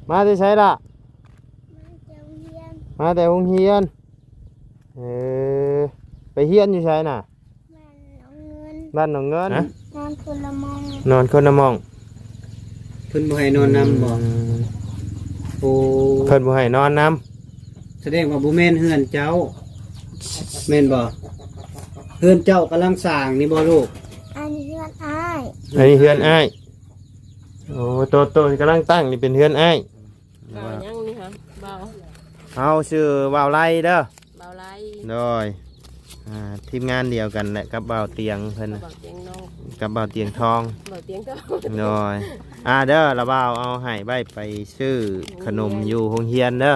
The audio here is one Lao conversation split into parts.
ມາແຕ່ໃສລະ? ມາແຕ່ໂຮງຮຽນ ມາແຕ່ໂຮງຮຽນ. ເອີ ໄປຮຽນຢູ່ໃສນະ? ບ້ານໜອງເງິນ ບ້ານໜອງເງິນ. ນອນຄົນລະໝ່ອງ ນອນຄົນລະໝ່ອງ. ເພິ່ນບໍ່ໃຫ້ນອນນຳບໍ່? ອືມ ໂອ້ ເພິ່ນບໍ່ໃຫ້ນອນນຳ. ສະແດງວ່າບໍ່ແມ່ນເຮືອນເຈົ້າ ແມ່ນບໍ່? ເຮືອນເຈົ້າກຳລັງສ້າງນີ້ບໍ່ລູກ? ອັນນີ້ເຮືອນອ້າຍ ອັນນີ້ເຮືອນອ້າຍ. ໂອ້ ໂຕ ໂຕກຳລັງຕັ້ງນີ້ເປັນເຮືອນອ້າຍ. ບ່າວຫຍັງນີ້ຫະ? ບ່າວ ເຮົາຊື່ບ່າວໄລເດີ. ບ່າວໄລ ໂດຍ ອ່າ ທີມງານດຽວກັນແຫຼະກັບບ່າວຕຽງເພິ່ນ ກັບບ່າວຕຽງນ້ອງ ກັບບ່າວຕຽງທອງ ບ່າວຕຽງທອງ. ໂດຍ ອ່າ ເດີ ລະບ່າວເອົາໃຫ້ໄວ້ໄປຊື້ຂະໜົມຢູ່ໂຮງຮຽນເດີ.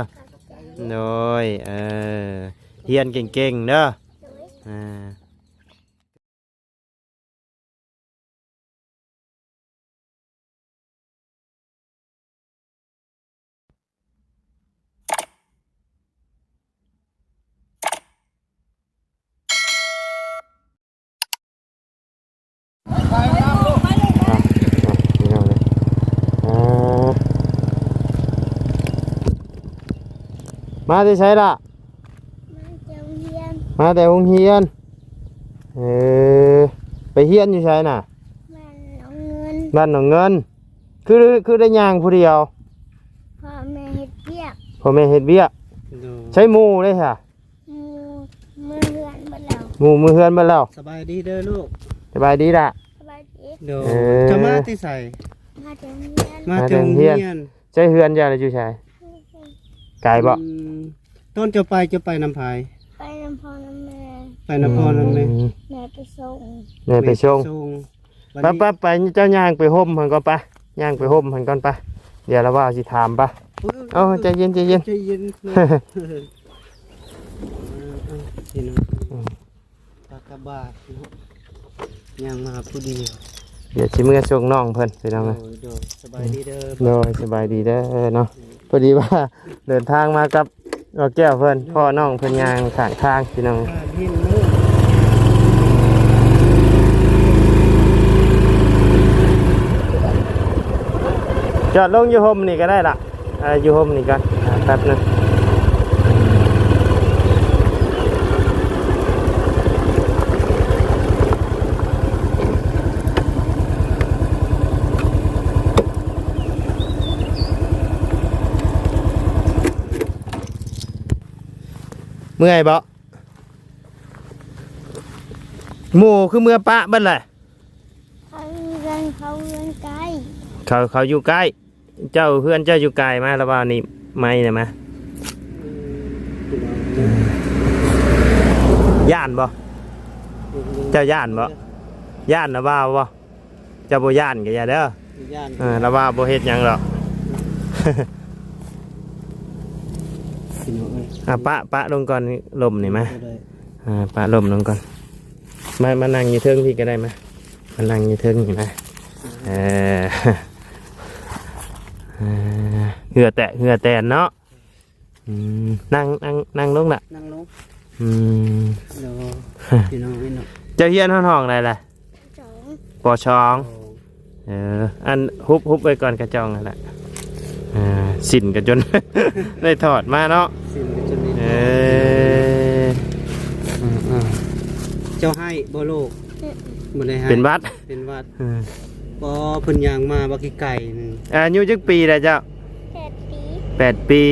ໂດຍ ເອີ ຮຽນເກັ່ງໆເດີ. ອ່າ ມາແຕ່ໃສລະ? ມາແຕ່ໂຮງຮຽນ ມາແຕ່ໂຮງຮຽນ. ເອີ ໄປຮຽນຢູ່ໃສນະ? ບ້ານໜອງເງິນ ບ້ານໜອງເງິນ. ຄື ຄືໄດ້ຍ່າງຜູ້ດຽວ? ພໍ່ແມ່ເຮັດວຽກ ພໍ່ແມ່ເຮັດວຽກ. ໂດຍ ໃຊ້ໝູ່ເດ້ຊະ? ໝູ່ເມືອເຮືອນເບິດແລ້ວ ໝູ່ເມືອເຮືອນເບິດແລ້ວ. ສະບາຍດີເດີລູກ ສະບາຍດີລະ ສະບາຍດີ. ໂດຍ ເອີ ເຈົ້າມາແຕ່ໃສ? ມາແຕ່ໂຮງຮຽນ ມາແຕ່ໂຮງຮຽນ. ໃຊ້ເຮືອນເຈົ້າລະຢູ່ໃສ? ໄກບໍ່? ອືມ ຕອນເຈົ້າໄປ ເຈົ້າໄປນຳໃຜ? ໄປນຳພໍ່ນຳແມ່ ໄປນຳພໍ່ນຳແມ່. ອືມ ແມ່ໄປສົ່ງ ແມ່ໄປສົ່ງ ແມ່ໄປສົ່ງ. ໄປ ໄປ ໄປ ເຈົ້າຍ່າງໄປຮົ່ມຫັ້ນກ່ອນໄປ ຍ່າງໄປຮົ່ມຫັ້ນກ່ອນໄປ ດຽວລະບ່າວຊິຖາມໄປ. ເອີ ເອົາ ໃຈເຢັນ ໃຈເຢັນ ໃຈເຢັນເນາະ. ເອີ ເອີ ພີ່ນ້ອງ ອືມ ພາກັບບ້ານເນາະ ຍ່າງມາຜູ້ດຽວ. ດຽວຊິເມືອສົ່ງນ້ອງເພິ່ນ ພີ່ນ້ອງເອີຍ. ໂດຍ ໂດຍ ສະບາຍດີເດີ ໂດຍ ສະບາຍດີເດີເນາະ. ອືມ ພໍດີວ່າເດີນທາງມາກັບ ບໍ່ແກ້ວເພິ່ນ ພໍ່ນ້ອງເພິ່ນຍ່າງຂ້າງທາງ ພີ່ນ້ອງ. ຈອດລົງຢູ່ຮົ່ມນີ້ກໍໄດ້ລະ ເອີ ຢູ່ຮົ່ມນີ້ກ່ອນ ອ່າ ແປັບໜຶ່ງ. ເມື່ອຍບໍ່? ໝູ່ຄືເມືອປະເບິດແຫຼະ? ເຂົາເຮືອນ ເຂົາເຮືອນໃກ້ ເຂົາ ເຂົາຢູ່ໃກ້. ເຈົ້າ ເຮືອນເຈົ້າຢູ່ໄກ ມາລະບ່າວນີ້ ໄມນະມາ. ຢ້ານບໍ່? ເຈົ້າຢ້ານບໍ່? ຢ້ານລະບ່າວບໍ່? ເຈົ້າບໍ່ຢ້ານກໍຢ່າເດີ. ບໍ່ຢ້ານ ເອີ ລະວ່າບໍ່ເຮັດຫຍັງດອກ. ພີ່ນ້ອງເອີຍ ອ່ະ ປະ ປະລົງກ່ອນ ລົມນີ້ມາ. ອ່າ ປະລົມລົງກ່ອນ. ມາ ມານັ່ງຢູ່ເທິງພີ້ກໍໄດ້ ມາ ມານັ່ງຢູ່ເທິງນີ້ມາ. ເອີ ເອີ ເຫື່ອແຕກເຫື່ອແຕນເນາະ. ອືມ ນັ່ງ ນັ່ງ ນັ່ງລົງລະ ນັ່ງລົງ. ອືມ ໂດຍ ພີ່ນ້ອງເອີຍເນາະ. ເຈົ້າຮຽນຮອດຫ້ອງໃດລະ? ປ.ສອງ ປ.ສອງ. ເອີ ອັນ ຫຸບ ຫຸບໄວ້ກ່ອນກະຈ່ອງຫັ້ນລະ. ອ່າ ສິ້ນກະຈົນໄດ້ຖອດມາເນາະ. ສິ້ນກະຈົນໄດ້ຖອດ. ເອີ ອືມໆ ເຈົ້າໄຫ້ບໍ່ລູກ? ບໍ່ໄດ້ໄຫ້ ເປັນຫວັດ ເປັນຫວັດ. ອືມ ບໍ່ ເພິ່ນຍ່າງມາບັກໄກໆໜຶ່ງ. ອາຍຸຈັກປີແລ້ວເຈົ້າ? ແປດປີ ແປດປີ.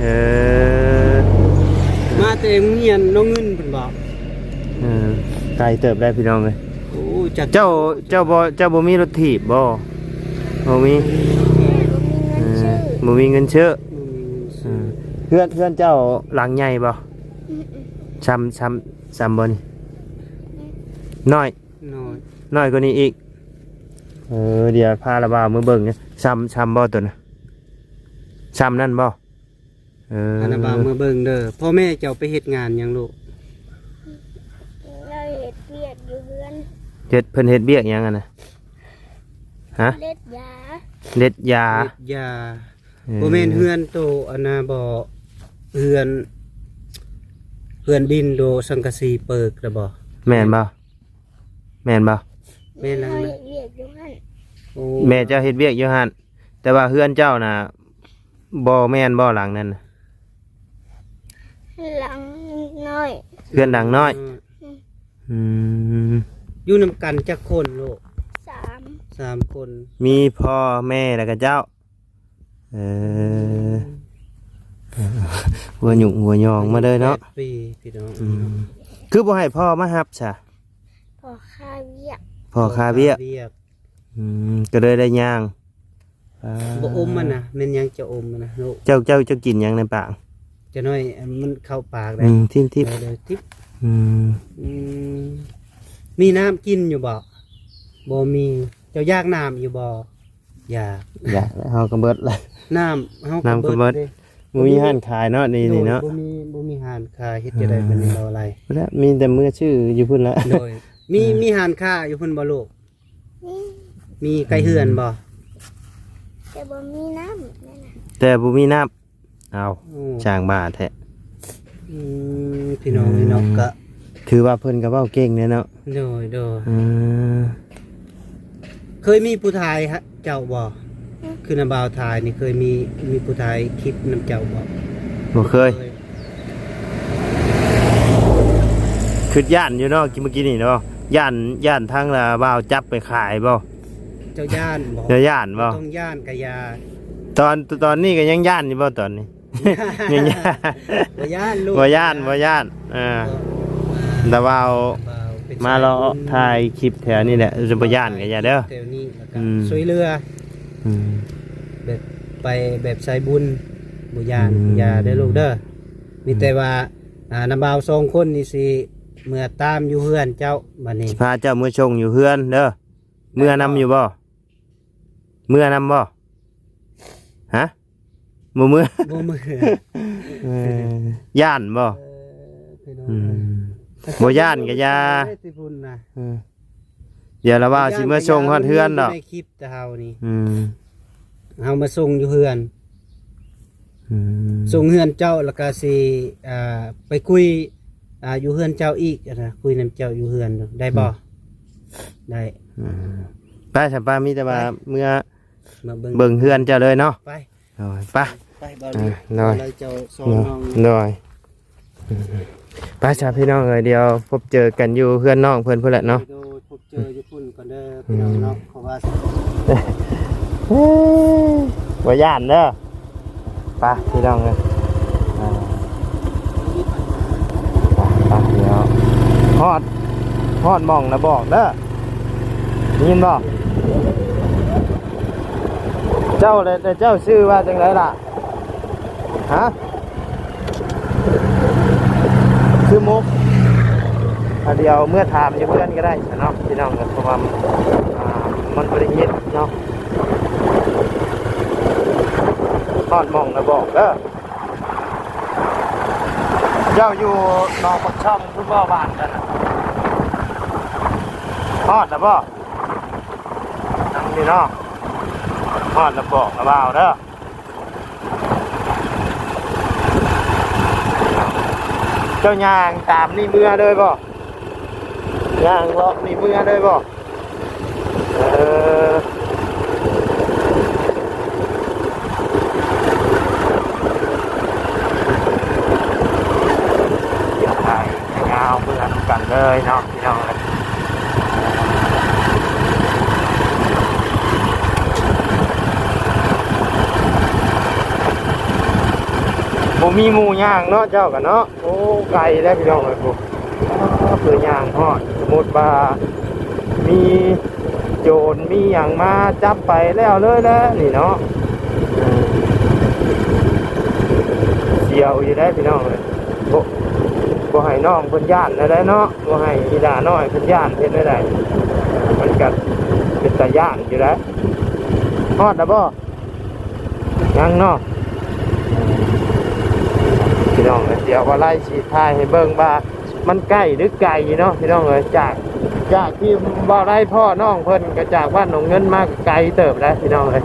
ເອີ ມາແຕ່ໂຮງຮຽນໜອງເງິນພຸ້ນບໍ? ເອີ ໄກເຕີບໄດ໋ພີ່ນ້ອງເອີຍ. ໂອ້ ຈາກ ເຈົ້າ ເຈົ້າບໍ່ ເຈົ້າບໍ່ມີລົດຖີບບໍ? ບໍ່ມີ ບໍ່ມີເງິນຊື້ ເອີ ບໍ່ມີເງິນຊື້. ບໍ່ມີເງິນຊື້. ເອີ ເຮືອນ ເຮືອນເຈົ້າຫຼັງໃຫຍ່ບໍ? ອືມ ຊ່ຳ ຊ່ຳ ຊ່ຳບໍ່ນີ້? ອືມ ນ້ອຍ ນ້ອຍ ນ້ອຍກວ່ານີ້ອີກ. ເອີ ດຽວພາລະບ່າວມາເບິ່ງ ຊ່ຳ ຊ່ຳບໍ່ໂຕນະ? ຊ່ຳນັ້ນບໍ່? ເອີ ພາລະບ່າວມາເບິ່ງເດີ. ພໍ່ແມ່ເຈົ້າໄປເຮັດງານຫຍັງລູກ? ລາວເຮັດວຽກຢູ່ເຮືອນ. ເຮັດ ເພິ່ນເຮັດວຽກຫຍັງຫັ້ນນະ? ຮະ? ເດັດຢາ ເດັດຢາ ເດັດຢາ. ເອີ ບໍ່ແມ່ນເຮືອນໂຕອັນນະບໍ? ເຮືອນ ເຮືອນດິນໂດ ສັງກະສີເປີກລະບໍ? ແມ່ນບໍ່? ແມ່ນບໍ່? ແມ່ນແລ້ວ ເຮົາເຮັດວຽກຢູ່ຫັ້ນ. ໂອ້ ແມ່ເຈົ້າເຮັດວຽກຢູ່ຫັ້ນ ແຕ່ວ່າເຮືອນເຈົ້ານະ ບໍ່ແມ່ນບໍ່ຫຼັງນັ້ນນະ? ຫຼັງນ້ອຍ ເຮືອນຫຼັງນ້ອຍ. ອືມ ອືມ ຢູ່ນຳກັນຈັກຄົນລູກ? ສາມ ສາມຄົນ ມີພໍ່ແມ່ແລ້ວກະເຈົ້າ. ເອີ ຫົວຫຍຸ້ງຫົວຫຍອງມາເລີຍເນາະ. ແປດປີ ພີ່ນ້ອງ. ອືມ ຄືບໍ່ໃຫ້ພໍ່ມາຮັບຊະ? ພໍ່ຄາວຽກ ພໍ່ຄາວຽກ. ອືມ ກໍເລີຍໄດ້ຍ່າງ. ອ່າ ບໍ່ອົມມັນນະ ແມ່ນຫຍັງເຈົ້າອົມມັນນະລູກ? ເຈົ້າ ເຈົ້າ ເຈົ້າກິນຫຍັງໃນປາກ? ຈະໜ້ອຍ ອັນມັນເຂົ້າປາກໄດ້. ອືມ ຖິ້ມໆ. ເອີ ຖິ້ມ. ອືມ ອືມ ມີນ້ຳກິນຢູ່ບໍ່? ບໍ່ມີ. ເຈົ້າຢາກນ້ຳຢູ່ບໍ່? ຢາກ ຢາກແລ້ວ ເຮົາກໍເບິດແລ້ວ ນ້ຳເຮົາກໍເບິດເດ້. ບໍ່ມີຮ້ານຂາຍເນາະ ນີ້ ໂດຍ ນີ້ເນາະ ບໍ່ມີ ບໍ່ມີຮ້ານຂາຍ ເຮັດຈັ່ງໃດບັດນີ້ ເອີ ບໍ່ໄດ້ ມີແຕ່ເມືອຊື້ຢູ່ພຸ້ນລະ. ໂດຍ ມີ ອ່າ ມີຮ້ານຄ້າຢູ່ພຸ້ນບໍ່ລູກ? ມີ ມີໃກ້ເຮືອນບໍ່? ແຕ່ບໍ່ມີນ້ຳ ແຕ່ບໍ່ມີນ້ຳ. ເອົ້າ ໂອ້ ຊ່າງບ້າແທ້. ອືມ ພີ່ນ້ອງ ອືມ ເນາະ ກະ ຖືວ່າເພິ່ນກໍເວົ້າເກັ່ງແດ່ເນາະ. ໂດຍ ໂດຍ. ເອີ ເຄີຍມີຜູ້ຖ່າຍເຈົ້າບໍ່? ອືມ ຄືນ້າບ່າວຖ່າຍນີ້ ເຄີຍມີ ມີຜູ້ຖ່າຍຄລິບນຳເຈົ້າບໍ່? ບໍ່ເຄີຍ ບໍ່ເຄີຍ. ຄິດຢ້ານຢູ່ເນາະ ເມື່ອກີ້ນີ້ເນາະ ຢ້ານ ຢ້ານທາງລາວບ່າວຈັບໄປຂາຍບໍ່? ເຈົ້າຢ້ານບໍ່? ເຈົ້າຢ້ານບໍ່? ບໍ່ຕ້ອງຢ້ານກະຢ່າ. ຕອນ ຕອນນີ້ກໍຍັງຢ້ານຢູ່ບໍ່ຕອນນີ້? ຍັງຢ້ານ ບໍ່ຢ້ານລູກ ບໍ່ຢ້ານ ບໍ່ຢ້ານ. ເອີ ແຕ່ວ່າເອົາ ມາເລາະຖ່າຍຄລິບແຖວນີ້ແຫຼະ ຈະບໍ່ຢ້ານກໍຢ່າເດີ ແຖວນີ້ ແລ້ວກໍ ອືມ ຊ່ວຍເຫຼືອ ອືມ ແບບໄປແບບສາຍບຸນ ບໍ່ຢ້ານ ອືມ ຢ່າເດີລູກເດີ. ອືມ ມີແຕ່ວ່າ ອ່າ ນ້າບ່າວສອງຄົນນີ້ຊິເມືອຕາມຢູ່ເຮືອນເຈົ້າ ບັດນີ້ຊິພາເຈົ້າເມືອສົ່ງຢູ່ເຮືອນເດີ. ເມືອນຳຢູ່ບໍ່? ເມືອນຳບໍ່? ຮະ? ບໍ່ເມືອ ບໍ່ເມືອ. ເອີ ຢ້ານບໍ່? ເອີ ພີ່ນ້ອງ ອືມ ເອີຍ ບໍ່ຢ້ານກໍຢ່າ ເອີ ດຽວລະວ່າຊິເມືອສົ່ງຮອດເຮືອນດອກ ໃນຄລິບແຕ່ເຮົານີ້ ອືມ ເຮົາມາສົ່ງຢູ່ເຮືອນ ອືມ ສົ່ງເຮືອນເຈົ້າ ແລ້ວກໍຊິ ອ່າ ໄປຄຸຍ ອ່າ ຢູ່ເຮືອນເຈົ້າອີກນະ ຄຸຍນຳເຈົ້າຢູ່ເຮືອນ ໄດ້ບໍ່? ອືມ ໄດ້ ອືມ ໄປຊະ ໄປ ມີແຕ່ວ່າ ໄປ ເມືອ ມາເບິ່ງ ເບິ່ງເຮືອນເຈົ້າເລີຍເນາະ ໄປ ໂດຍ ໄປ ໄປ ບ່າວ ອ່າ ໂດຍ ເຈົ້າສອນນ້ອງ ໂດຍ ໄປຊະພີ່ນ້ອງເອີຍ ດຽວພົບເຈີກັນຢູ່ເຮືອນນ້ອງເພິ່ນພຸ້ນແຫຼະເນາະ ໂດຍ ພົບເຈີຢູ່ພຸ້ນກ່ອນເດີ ອືມ ພີ່ນ້ອງເນາະ ເພາະວ່າ ບໍ່ຢ້ານເດີ. ໄປພີ່ນ້ອງເອີຍ ອ່າ ໄປ ໄປ ດຽວຮອດ ຮອດໝ່ອງນະບອກເດີ ໄດ້ຍິນບໍ່? ເຈົ້າ ແລະ ແລະເຈົ້າຊື່ວ່າຈັ່ງໃດລະ? ຮະ? ຊື່ມຸກ ອ່າ ດຽວເມືອຖາມຢູ່ເຮືອນກໍໄດ້ຊະເນາະ ພີ່ນ້ອງເອີຍ ເພາະວ່າ ອ່າ ມັນບໍ່ໄດ້ຍິນເນາະ. ຮອດໝ່ອງນະບອກເດີ. ເຈົ້າຢູ່ໜອງບັກຊ່ອງພຸ້ນບໍ່ ບ້ານເຈົ້ານະ? ຮອດແລ້ວບໍ່? ຍັງຢູ່ເນາະ. ຮອດແລ້ວບອກລະບ່າວເດີ. ເຈົ້າຍ່າງຕາມນີ້ເມືອເລີຍບໍ່? ຍ່າງເລາະນີ້ເມືອເລີຍບໍ່? ເອີ ດຽວໄປຍາວເມືອນຳກັນເລີຍເນາະ ພີ່ນ້ອງເອີຍ. ບໍ່ມີໝູ່ຍ່າງເນາະ ເຈົ້າກະເນາະ. ໂອ້ ໄກແລ້ວພີ່ນ້ອງເອີຍ ໂອ້ ເພື່ອຍ່າງຮອດ ສົມມຸດວ່າມີໂຈນມີຫຍັງມາຈັບໄປແລ້ວເລີຍແຫຼະນີ້ເນາະ. ເອີ ສຽວຢູ່ໄດ໋ພີ່ນ້ອງເອີຍ ບໍ່ ບໍ່ໃຫ້ນ້ອງເພິ່ນຢ້ານແນວໃດເນາະ ບໍ່ໃຫ້ອີ່ຫຼ້ານ້ອຍເພິ່ນຢ້ານ ເຮັດແນວໃດ ມັນກະເປັນຕາຢ້ານຢູ່ໄດ໋. ຮອດແລ້ວບໍ່? ຍັງເນາະ ພີ່ນ້ອງເອີຍ. ດຽວວ່າໄລ່ຊິຖ່າຍໃຫ້ເບິ່ງວ່າມັນໃກ້ຫຼືໄກເນາະ ພີ່ນ້ອງເອີຍ. ຈາກ ຈາກທີ່ວ່າໄລ່ພໍ່ນ້ອງເພິ່ນ ກໍຈາກບ້ານໜອງເງິນມາກໍໄກເຕີບໄດ໋ ພີ່ນ້ອງເອີຍ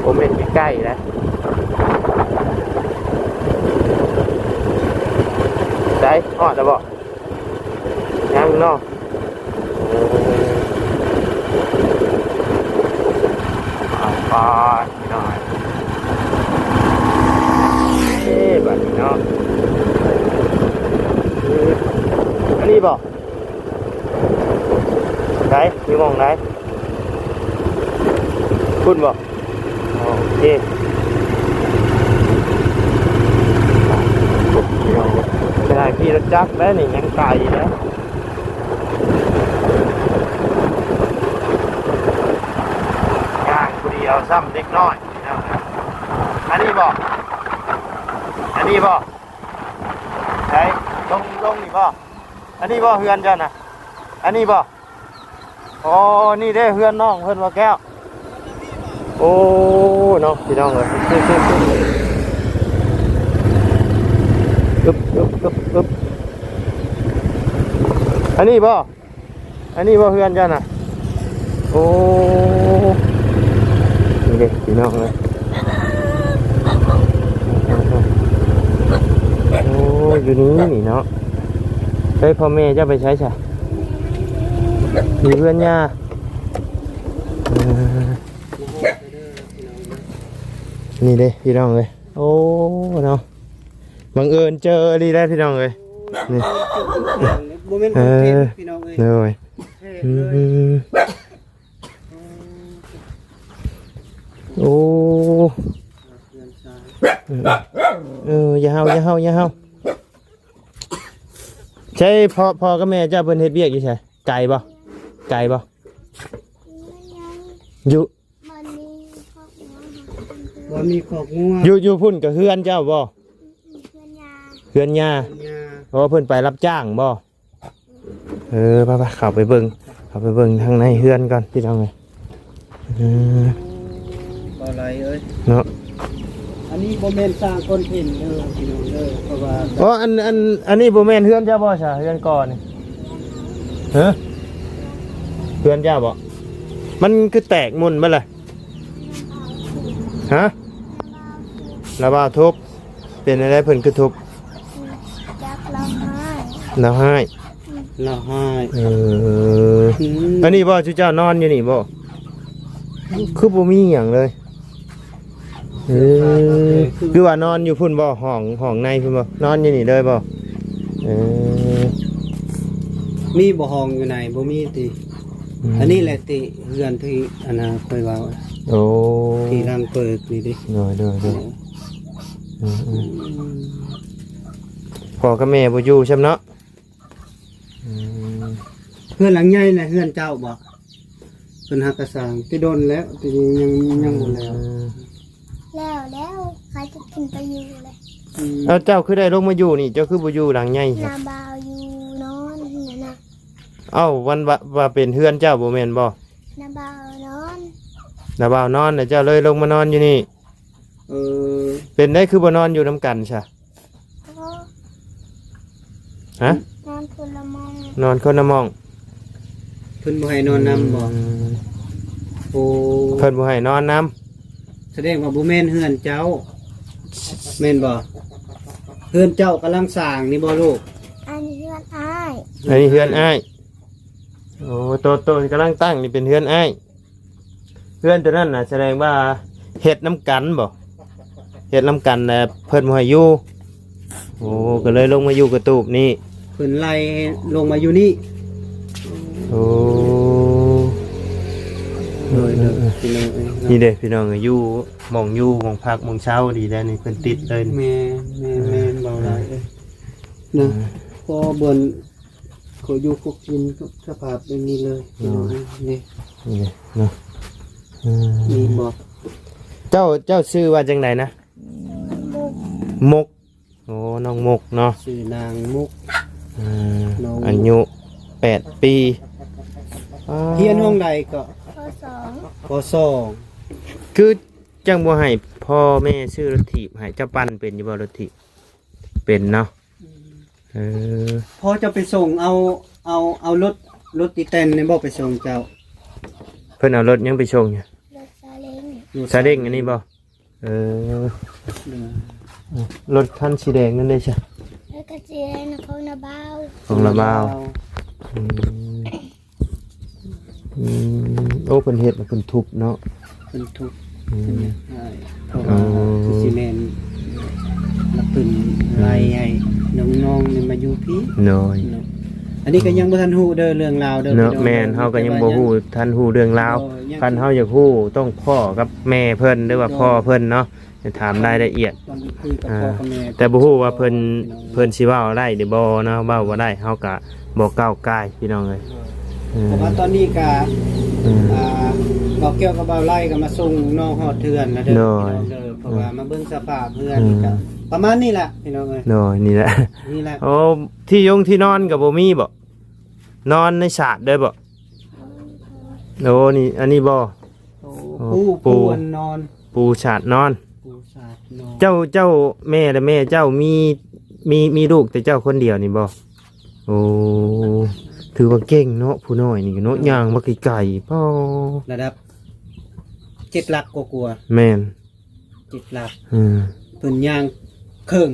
ບໍ່ແມ່ນໃກ້ໆໄດ໋. ໄດ້ ຮອດແລ້ວບໍ່? ຍັງເນາະ. ເອີ ໄປ ໄປ ພີ່ນ້ອງ. ເນາະ ອັນນີ້ບໍ່? ໃດ ຢູ່ໝ່ອງໃດ? ພຸ້ນບໍ່? ໂອເຄ ຂະໜາດຂີ່ລົດຈັກແລ້ວນີ້ຍັງໄກເດ້ ຍ່າງຜູ້ດຽວຊ້ຳເດັກນ້ອຍ. ອັນນີ້ບໍ່? ອັນນີ້ບໍ່? ໃສ? ລົງ ລົງນີ້ບໍ່? ອັນນີ້ບໍ່ເຮືອນເຈົ້ານະ? ອັນນີ້ບໍ່? ອໍ ນີ້ເດ້ເຮືອນນ້ອງເພິ່ນບໍ່ແກ້ວ? ໂອ້ ເນາະ ພີ່ນ້ອງເອີຍ ອຶບ ອຶບ ອຶບ ອຶບ ອັນນີ້ບໍ່? ອັນນີ້ບໍ່ເຮືອນເຈົ້ານະ? ໂອ້ ນີ້ເດ້ພີ່ນ້ອງເອີຍ ໂອ້ ຢູ່ນີ້ນີ້ເນາະ ເອີຍ ພໍ່ແມ່ເຈົ້າໄປໃສຊະ? ຢູ່ເຮືອນຍ່າ ເອີ ນີ້ເດ້ພີ່ນ້ອງເອີຍ ໂອ້ ເນາະ ບັງເອີນເຈີອີ່ຫຼີໄດ໋ພີ່ນ້ອງເອີຍ ນີ້ ບໍ່ແມ່ນຄອນເທັນ ເອີ ພີ່ນ້ອງເອີຍ ໂດຍ ແທ້ເລີຍ ອືມ ໂອ້ ເຮືອນຊານ ເອີ ເອີ ຢ່າເຫົ່າ ຢ່າເຫົ່າ ຢ່າເຫົ່າ ໃຊ່ ພໍ່ ພໍ່ກັບແມ່ເຈົ້າເພິ່ນເຮັດວຽກຢູ່ໃສ? ໄກບໍ່? ໄກບໍ່? ຢູ່ ບໍ່ມີຄອກງົວ ບໍ່ມີຄອກງົວ ຢູ່ ຢູ່ພຸ້ນກໍເຮືອນເຈົ້າບໍ່? ເຮືອນຍ່າ ເຮືອນຍ່າ ເຮືອນຍ່າ ເພາະວ່າເພິ່ນໄປຮັບຈ້າງບໍ່? ເອີ ໄປໆ ເຂົ້າໄປເບິ່ງ ເຂົ້າໄປເບິ່ງທາງໃນເຮືອນກ່ອນ ພີ່ນ້ອງເອີຍ ເອີ ບໍ່ໄຫຼເອີຍ ເນາະ ອັນນີ້ບໍ່ແມ່ນສ້າງຄອນເທັນເດີ ພີ່ນ້ອງເດີ ເພາະວ່າ ອໍ ອັນ ອັນ ອັນນີ້ບໍ່ແມ່ນເຮືອນເຈົ້າບໍ່ຊະ? ເຮືອນກ່ອນນີ້ ຮະ? ເຮືອນເຈົ້າບໍ່? ມັນຄືແຕກໝຸ່ນເບິດລະ ຮະ? ລະບ່າວທຸບ ເປັນແນວໃດເພິ່ນຄືທຸບ? ຈັກລາວຮ້າຍ ລາວຮ້າຍ ລາວຮ້າຍ ເອີ ອືມ ອັນນີ້ບໍ່ ຈຸເຈົ້ານອນຢູ່ນີ້ບໍ່? ຄືບໍ່ມີຫຍັງເລີຍ ເອີ ຄືວ່ານອນຢູ່ພຸ້ນບໍ່? ຫ້ອງ ຫ້ອງໃນພຸ້ນບໍ່? ນອນຢູ່ນີ້ເລີຍບໍ່? ເອີ ມີບໍ່ຫ້ອງຢູ່ໃນ? ບໍ່ມີຕິ ອືມ ອັນນີ້ແຫຼະຕິ ເຮືອນທີ່ອັນນ່າຂ້ອຍເວົ້າ ໂອ້ ທີ່ຫຼັງເປີກນີ້ເດ້ ໂດຍ ໂດຍ ໂດຍ ເອີ ອືມ ອືມ ອືມ ພໍ່ກັບແມ່ບໍ່ຢູ່ຊ້ຳເນາະ ອືມ ເຮືອນຫຼັງໃຫຍ່ນະ ເຮືອນເຈົ້າບໍ່? ເພິ່ນຫາກະສ້າງແຕ່ດົນແລ້ວ ແຕ່ຍັງ ຍັງ ຍັງບໍ່ແລ້ວ ອືມ ແລ້ວ ແລ້ວ ໃຜຈະຂຶ້ນໄປຢູ່ແຫຼະ ອືມ ເອົ້າ ເຈົ້າຄືໄດ້ລົງມາຢູ່ນີ້ ເຈົ້າຄືບໍ່ຢູ່ຫຼັງໃຫຍ່ຊະ? ນ້າບ່າວຢູ່ນອນຫັ້ນນະ ເອົ້າ ວັນວ່າ ວ່າເປັນເຮືອນເຈົ້າບໍ່ແມ່ນບໍ່? ນ້າບ່າວນອນ ນ້າບ່າວນອນ ແລ້ວເຈົ້າເລີຍລົງມານອນຢູ່ນີ້ ເອີ ເປັນໄດ໋ຄືບໍ່ນອນຢູ່ນຳກັນຊະ? ຮະ? ນອນຄົນລະໝ່ອງ ນອນຄົນລະໝ່ອງ ເພິ່ນບໍ່ໃຫ້ນອນນຳບໍ່? ອືມ ໂອ້ ເພິ່ນບໍ່ໃຫ້ນອນນຳ ສະແດງວ່າບໍ່ແມ່ນເຮືອນເຈົ້າ ແມ່ນບໍ່? ເຮືອນເຈົ້າກຳລັງສ້າງນີ້ບໍ່ລູກ? ອັນນີ້ເຮືອນອ້າຍ ອັນນີ້ເຮືອນອ້າຍ ໂອ້ ໂຕ ໂຕທີ່ກຳລັງຕັ້ງນີ້ເປັນເຮືອນອ້າຍ ເຮືອນຕົວນັ້ນນະ ສະແດງວ່າເຮັດນຳກັນບໍ່? ເຮັດນຳກັນແລ້ວເພິ່ນບໍ່ໃຫ້ຢູ່ ໂອ້ ກໍເລີຍລົງມາຢູ່ກະຕູບນີ້ ເພິ່ນໄລ່ໃຫ້ລົງມາຢູ່ນີ້ ໂອ້ ໂດຍ ໂດຍ ເອີ ເອີ ພີ່ນ້ອງເອີຍ ນີ້ເດ້ພີ່ນ້ອງເອີຍ ຢູ່ ໝ່ອງຢູ່ ໝ່ອງພັກ ໝ່ອງເຊົາດີແລ້ວນີ້ ເພິ່ນຕິດເລີຍ ແມ່ນ ແມ່ນ ເອີ ແມ່ນ ເວົ້າຫຼາຍເອີຍ ນະ ເອີ ພໍບ່ອນ ເຂົາຢູ່ເຂົາກິນກັບສະພາບແບບນີ້ເລີຍ ໂດຍ ພີ່ນ້ອງເອີຍ ນີ້ ນີ້ເນາະ ເອີ ນີ້ບໍ່ ເຈົ້າ ເຈົ້າຊື່ວ່າຈັ່ງໃດນະ? ມົກ ໂອ້ ນ້ອງມົກເນາະ ຊື່ນາງມົກ ເອີ ນ້ອງ ອາຍຸແປດປີ ຮຽນຫ້ອງໃດເກາະ? ປໍສອງ ປໍສອງ ຄືຈັ່ງບໍ່ໃຫ້ພໍ່ແມ່ຊື້ລົດຖີບໃຫ້ ເຈົ້າປັ່ນເປັນຢູ່ບໍ່ລົດຖີບ? ເປັນເນາະ ອືມ ເອີ ພໍ່ເຈົ້າໄປສົ່ງເອົາ ເອົາ ເອົາລົດ ລົດຕິແຕນນີ້ບໍ່ໄປສົ່ງເຈົ້າ? ເພິ່ນເອົາລົດຫຍັງໄປສົ່ງຢູ່? ລົດຊາເລັ້ງ ຊາເລັ້ງອັນນີ້ບໍ່? ເອີ ໂດຍ ລົດຄັນສີແດງນັ້ນເດ້ຊະ? ລົດຄັນສີແດງນະ ຂອງນ້າບ່າວ ຂອງນ້າບ່າວ ຂອງນ້າບ່າວ ອືມ ອືມ ໂອ້ ເພິ່ນເຮັດ ເພິ່ນທຸບເນາະ ເພິ່ນທຸບ ອືມ ເພິ່ນຢາກໄດ້ ເພາະວ່າ ໂອ້ ຄືຊິແມ່ນລັກ ຂຶ້ນ ອືມ ໄລ່ໃຫ້ນ້ອງໆນີ້ມາຢູ່ພີ້ ໂດຍ ເນາະ. ອັນນີ້ກໍ ອືມ ຍັງບໍ່ທັນຮູ້ເດີເລື່ອງລາວເດີ ເນາະ ພີ່ນ້ອງ ແມ່ນ ເຮົາກໍຍັງບໍ່ຮູ້ ແຕ່ວ່າ ທັນຮູ້ເລື່ອງລາວ ໂດຍ ຍັງ ຄັນເຮົາຢາກຮູ້ຕ້ອງພໍ້ກັບແມ່ເພິ່ນ ຫຼືວ່າ ໂດຍ ພໍ່ເພິ່ນເນາະ ໄປຖາມລາຍລະອຽດ ຕ້ອງໄປຄຸຍກັບ ອ່າ ພໍ່ກັບແມ່ ແຕ່ບໍ່ຮູ້ວ່າເພິ່ນ ພີ່ນ້ອງ ເພິ່ນຊິເວົ້າໄດ້ຫຼືບໍ່ເນາະ ເວົ້າບໍ່ໄດ້ເຮົາກໍບໍ່ກ້າວກ່າຍ ພີ່ນ້ອງເອີຍ ໂດຍ ເອີ ເພາະວ່າຕອນນີ້ກໍ ອືມ ອ່າ ບ່າວແກ້ວກັບບ່າວໄລກໍມາສົ່ງນ້ອງຮອດເຮືອນແລ້ວເດີ ໂດຍ ພີ່ນ້ອງເດີ ເພາະວ່າ ອືມ ມາເບິ່ງສະພາບເຮືອນ ອືມ ກໍປະມານນີ້ແຫຼະ ພີ່ນ້ອງເອີຍ ໂດຍ ນີ້ແຫຼະ ນີ້ແຫຼະ ໂອ້ ທີ່ຍົງທີ່ນອນກໍບໍ່ມີບໍ? ນອນໃນສາດເດີບໍ? ໂອ້ ນີ້ ອັນນີ້ບໍ? ໂອ້ ໂອ້ ປູ່ ປູ່ ປູ່ອັນນອນ ປູ່ສາດນອນ ປູ່ສາດນອນ ເຈົ້າ ເຈົ້າແມ່ ແລະ ແມ່ເຈົ້າມີ ມີ ມີລູກແຕ່ເຈົ້າຄົນດຽວນີ້ບໍ? ໂອ້ ຖືວ່າເກັ່ງເນາະ ຜູ້ນ້ອຍນີ້ເນາະ ເອີ ຍ່າງມາໄກໆ ປ້າ ລະດັບເຈັດຫຼັກກວ່າໆ ແມ່ນ ເຈັດຫຼັກ ອືມ ເພິ່ນຍ່າງເຄິ່ງ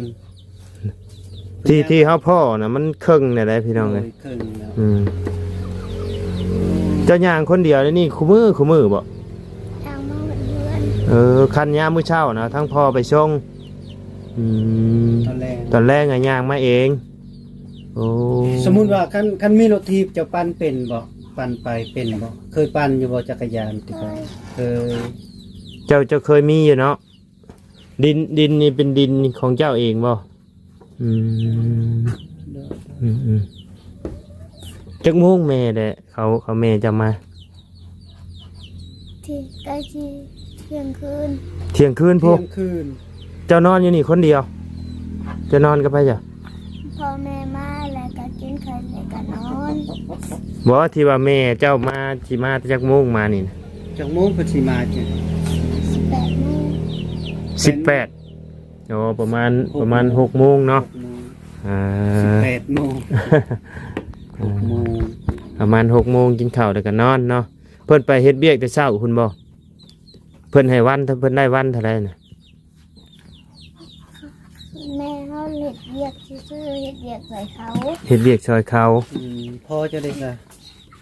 ທີ່ ເພິ່ນຍ່າງ ທີ່ເຮົາພໍ້ນະ ມັນເຄິ່ງແລ້ວໃດ໋ ພີ່ນ້ອງເອີຍ ໂດຍ ເຄິ່ງແລ້ວ ອືມ ເຈົ້າຍ່າງຄົນດຽວນີ້ ນີ້ ຄູ່ມື້ ຄູ່ມື້ບໍ? ຍ່າງມາຮອດເຮືອນ ເອີ ຄັນຍາມມື້ເຊົ້ານະ ທັງພໍ່ໄປສົ່ງ ອືມ ຕອນແລງ ຕອນແລງກໍຍ່າງມາເອງ ໂອ້ ສົມມຸດວ່າ ຄັນ ຄັນມີລົດຖີບ ເຈົ້າປັ່ນເປັນບໍ່? ປັ່ນໄປເປັນບໍ່? ເຄີຍປັ່ນຢູ່ບໍ່ຈັກກະຍານ? ເຄີຍ ເຄີຍ ເຈົ້າ ເຈົ້າເຄີຍມີຢູ່ເນາະ? ດິນ ດິນນີ້ເປັນດິນຂອງເຈົ້າເອງບໍ່? ອືມ ໂດຍ ອືມໆ ຈັກໂມງແມ່ແຫຼະ ເຂົາ ເຂົາແມ່ເຈົ້າມາ? ທີ່ໃກ້ຊິທ່ຽງຄືນ ທ່ຽງຄືນພຸ້ນ ທ່ຽງຄືນ ເຈົ້ານອນຢູ່ນີ້ຄົນດຽວ? ເຈົ້ານອນກັບໃຜຈ້ະ? ພໍ່ແມ່ມາແລ້ວກໍກິນເຂົ້າແລ້ວກໍນອນ. ບໍ່ ທີ່ວ່າແມ່ເຈົ້າມາ ຊິມາແຕ່ຈັກໂມງມານີ້ນະ? ຈັກໂມງເພິ່ນຊິມາຈ້ະ? ສິບແປດໂມງ ສິບແປດ ອໍ ປະມານ ຫົກໂມງ ປະມານຫົກໂມງເນາະ ຫົກໂມງ ອ່າ ສິບແປດໂມງ ຫົກໂມງ ປະມານຫົກໂມງກິນເຂົ້າແລ້ວກໍນອນເນາະ. ເພິ່ນໄປເຮັດວຽກແຕ່ເຊົ້າພຸ້ນບໍ່? ເພິ່ນໃຫ້ວັນ ເພິ່ນໄດ້ວັນເທົ່າໃດນະ? ແມ່ເຮົາເຮັດວຽກຊື່ໆ ເຮັດວຽກຊ່ອຍເຂົາ ເຮັດວຽກຊ່ອຍເຂົາ ອືມ ພໍ່ເຈົ້າເດ້ຊະ?